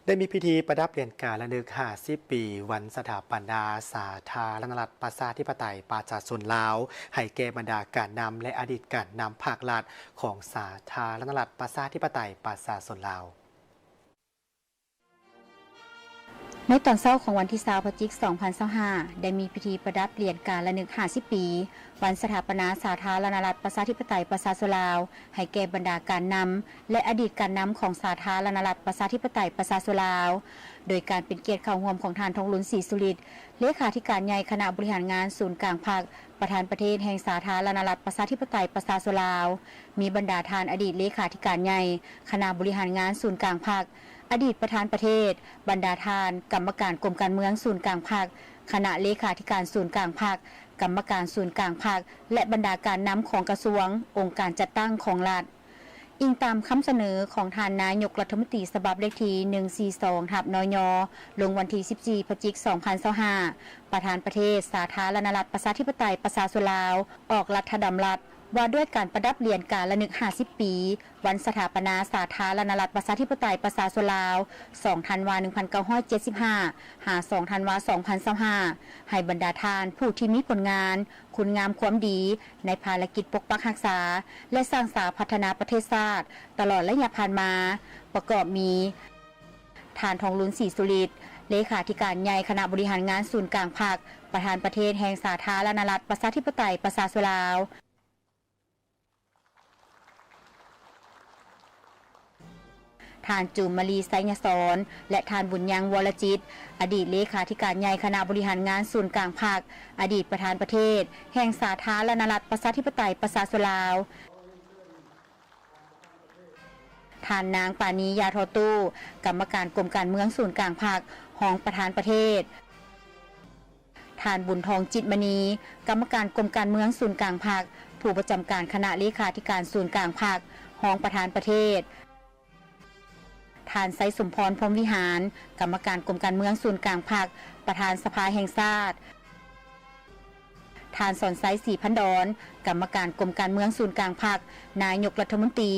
ໄດ້ມີພິທີປະດັບຫຼຽນການລະນຶກຫ້າສິບປີ ວັນສະຖາປະນາສາທາລະນະລັດ ປະຊາທິປະໄຕ ປະຊາຊົນລາວ ໃຫ້ແກ່ບັນດາການນຳ ແລະ ອະດີດການນຳພາກລັດ ຂອງສາທາລະນະລັດ ປະຊາທິປະໄຕ ປະຊາຊົນລາວ. ໃນຕອນເຊົ້າຂອງວັນທີຊາວ ພະຈິກ ສອງພັນຊາວຫ້າ ໄດ້ມີພິທີປະດັບຫຼຽນການລະນຶກຫ້າສິບປີ ວັນສະຖາປະນາສາທາລະນະລັດ ປະຊາທິປະໄຕ ປະຊາຊົນລາວ ໃຫ້ແກ່ບັນດາການນຳ ແລະ ອະດີດການນຳຂອງສາທາລະນະລັດ ປະຊາທິປະໄຕ ປະຊາຊົນລາວ, ໂດຍການເປັນກຽດເຂົ້າຮ່ວມຂອງທ່ານ ທອງລຸນ ສີສຸລິດ ເລຂາທິການໃຫຍ່ຄະນະບໍລິຫານງານສູນກາງພັກ, ປະທານປະເທດແຫ່ງສາທາລະນະລັດ ປະຊາທິປະໄຕ ປະຊາຊົນລາວ, ມີບັນດາທ່ານອະດີດເລຂາທິການໃຫຍ່ຄະນະບໍລິຫານງານສູນກາງພັກ, ອະດີດປະທານປະເທດ, ບັນດາທ່ານກຳມະການກົມການເມືອງສູນກາງພັກ, ຄະນະເລຂາທິການສູນກາງພັກ, ກຳມະການສູນກາງພັກ ແລະ ບັນດາການນຳຂອງກະຊວງ, ອົງການຈັດຕັ້ງຂອງລັດ. ອີງຕາມຄຳສະເໜີຂອງທ່ານນາຍົກລັດຖະມົນຕີ ສະບັບເລກທີ ໜຶ່ງສີ່ສອງ ທັບ ນຍ ລົງວັນທີ ສິບສີ່ ພະຈິກ ສອງພັນຊາວຫ້າ, ປະທານປະເທດສາທາລະນະລັດ ປະຊາທິປະໄຕ ປະຊາຊົນລາວ ອອກລັດຖະດຳລັດ ວ່າດ້ວຍການປະດັບຫຼຽນການລະນຶກຫ້າສິບປີ ວັນສະຖາປະນາສາທາລະນະລັດ ປະຊາທິປະໄຕ ປະຊາຊົນລາວ ສອງທັນວາ ໜຶ່ງພັນເກົ້າຮ້ອຍເຈັດສິບຫ້າ ຫາ ສອງທັນວາ ສອງພັນຊາວຫ້າ ໃຫ້ບັນດາທ່ານຜູ້ທີ່ມີຜົນງານ ຄຸນງາມຄວາມດີໃນພາລະກິດປົກປັກຮັກສາ ແລະ ສ້າງສາພັດທະນາປະເທດຊາດຕະຫຼອດໄລຍະຜ່ານມາ ປະກອບມີ ທ່ານ ທອງລຸນ ສີສຸລິດ ເລຂາທິການໃຫຍ່ຄະນະບໍລິຫານງານສູນກາງພັກ, ປະທານປະເທດແຫ່ງສາທາລະນະລັດ ປະຊາທິປະໄຕ ປະຊາຊົນລາວ, ທ່ານ ຈູມມະລີ ໄຊຍະສອນ ແລະ ທ່ານ ບຸນຍັງ ວໍລະຈິດ ອະດີດເລຂາທິການໃຫຍ່ຄະນະບໍລິຫານງານສູນກາງພັກ, ອະດີດປະທານປະເທດແຫ່ງສາທາລະນະລັດ ປະຊາທິປະໄຕ ປະຊາຊົນລາວ. ທ່ານນາງ ປານີ ຢາທໍ່ຕູ້ ກຳມະການກົມການເມືອງສູນກາງພັກ, ຮອງປະທານປະເທດ, ທ່ານ ບຸນທອງ ຈິດມະນີ ກຳມະການກົມການເມືອງສູນກາງພັກ, ຜູ້ປະຈຳການຄະນະເລຂາທິການສູນກາງພັກ, ຮອງປະທານປະເທດ, ທ່ານ ໄຊສົມພອນ ພົມວິຫານ ກຳມະການກົມການເມືອງສູນກາງພັກ, ປະທານສະພາແຫ່ງຊາດ, ທ່ານ ສອນໄຊ ສີພັນດອນ ກຳມະການກົມການເມືອງສູນກາງພັກ, ນາຍົກລັດຖະມົນຕີ,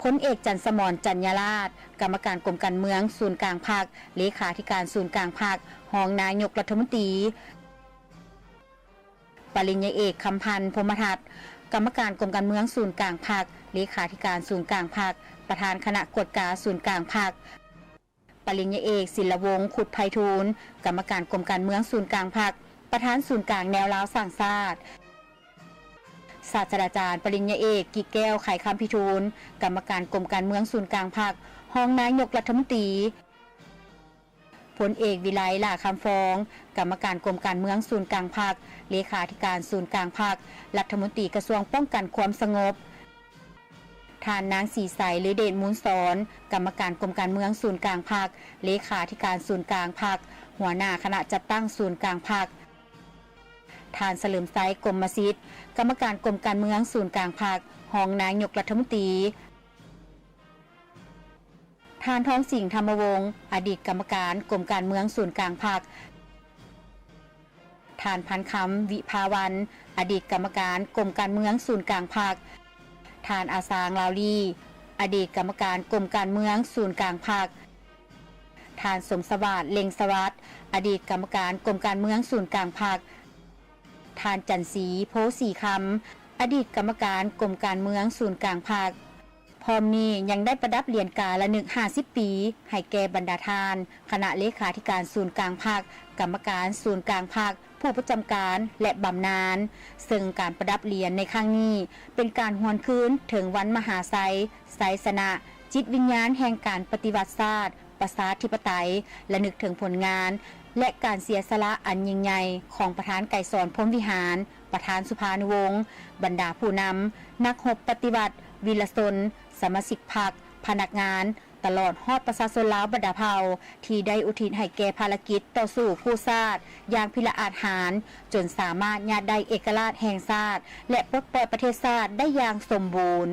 ພົນເອກ ຈັນສະໝອນ ຈັນຍາລາດ ກຳມະການກົມການເມືອງສູນກາງພັກ, ເລຂາທິການສູນກາງພັກ, ຮອງນາຍົກລັດຖະມົນຕີ. ປະລິນຍາເອກ ຄຳພັນ ພົມມະທັດ ກຳມະການກົມການເມືອງສູນກາງພັກ, ເລຂາທິການສູນກາງພັກ, ປະທານຄະນະກວດກາສູນກາງພັກ, ປະລິນຍາເອກ ສິນລະວົງ ຄຸດໄພທູນ ກຳມະການກົມການເມືອງສູນກາງພັກ, ປະທານສູນກາງແນວລາວສ້າງຊາດ, ສາດສະດາຈານ ປະລິນຍາເອກ ກິແກ້ວ ໄຂຄຳພິທູນ ກຳມະການກົມການເມືອງສູນກາງພັກ, ຮອງນາຍົກລັດຖະມົນຕີ. ພົນເອກ ວິໄລ ຫຼ້າຄຳຟອງ ກຳມະການກົມການເມືອງສູນກາງພັກ, ເລຂາທິການສູນກາງພັກ, ລັດຖະມົນຕີກະຊວງປ້ອງກັນຄວາມສະຫງົບ, ທ່ານນາງ ສີໄສ ລືເດດມູນສອນ ກຳມະການກົມການເມືອງສູນກາງພັກ, ເລຂາທິການສູນກາງພັກ, ຫົວໜ້າຄະນະຈັດຕັ້ງສູນກາງພັກ, ທ່ານ ສະເຫຼີມໄຊ ກົມມະສິດ ກຳມະການກົມການເມືອງສູນກາງພັກ, ຮອງນາຍົກລັດຖະມົນຕີ. ທ່ານ ທອງສິງ ທຳມະວົງ ອະດີດກຳມະການກົມການເມືອງສູນກາງພັກ, ທ່ານ ພັນຄຳ ວິພາວັນ ອະດີດກຳມະການກົມການເມືອງສູນກາງພັກ, ທ່ານ ອາຊາງ ລາວລີ ອະດີດກຳມະການກົມການເມືອງສູນກາງພັກ, ທ່ານ ສົມສະຫວາດ ເລັງສະຫວັດ ອະດີດກຳມະການກົມການເມືອງສູນກາງພັກ, ທ່ານ ຈັນສີ ໂພສີຄຳ ອະດີດກຳມະການກົມການເມືອງສູນກາງພັກ. ພ້ອມນີ້ຍັງໄດ້ປະດັບຫຼຽນກາລະນຶກຫ້າສິບປີ ໃຫ້ແກ່ບັນດາທ່ານຄະນະເລຂາທິການສູນກາງພັກ, ກຳມະການສູນກາງພັກ, ຜູ້ປະຈຳການ ແລະ ບຳນານ, ເຊິ່ງການປະດັບຫຼຽນໃນຄັ້ງນີ້ ເປັນການຫວນຄືນເຖິງວັນມະຫາໄຊ, ໄຊຊະນະ, ຈິດວິນຍານແຫ່ງການປະຕິວັດຊາດ ປະຊາທິປະໄຕ, ລະນຶກເຖິງຜົນງານ ແລະ ການເສຍສະຫຼະອັນຍິ່ງໃຫຍ່ຂອງປະທານໄກສອນ ພົມວິຫານ, ປະທານສຸພານຸວົງ, ບັນດາຜູ້ນຳ, ນັກຮົບປະຕິວັດ, ວິລະຊົນ, ສະມາຊິກພັກ, ພະນັກງານ, ຕະຫຼອດຮອດປະຊາຊົນລາວບັນດາເຜົ່າ ທີ່ໄດ້ອຸທິດໃຫ້ແກ່ພາລະກິດຕໍ່ສູ້ກູ້ຊາດຢ່າງພິລະອາດຫານ, ຈົນສາມາດຍາດໄດ້ເອກະລາດແຫ່ງຊາດ ແລະ ປົດປ່ອຍປະເທດຊາດໄດ້ຢ່າງສົມບູນ.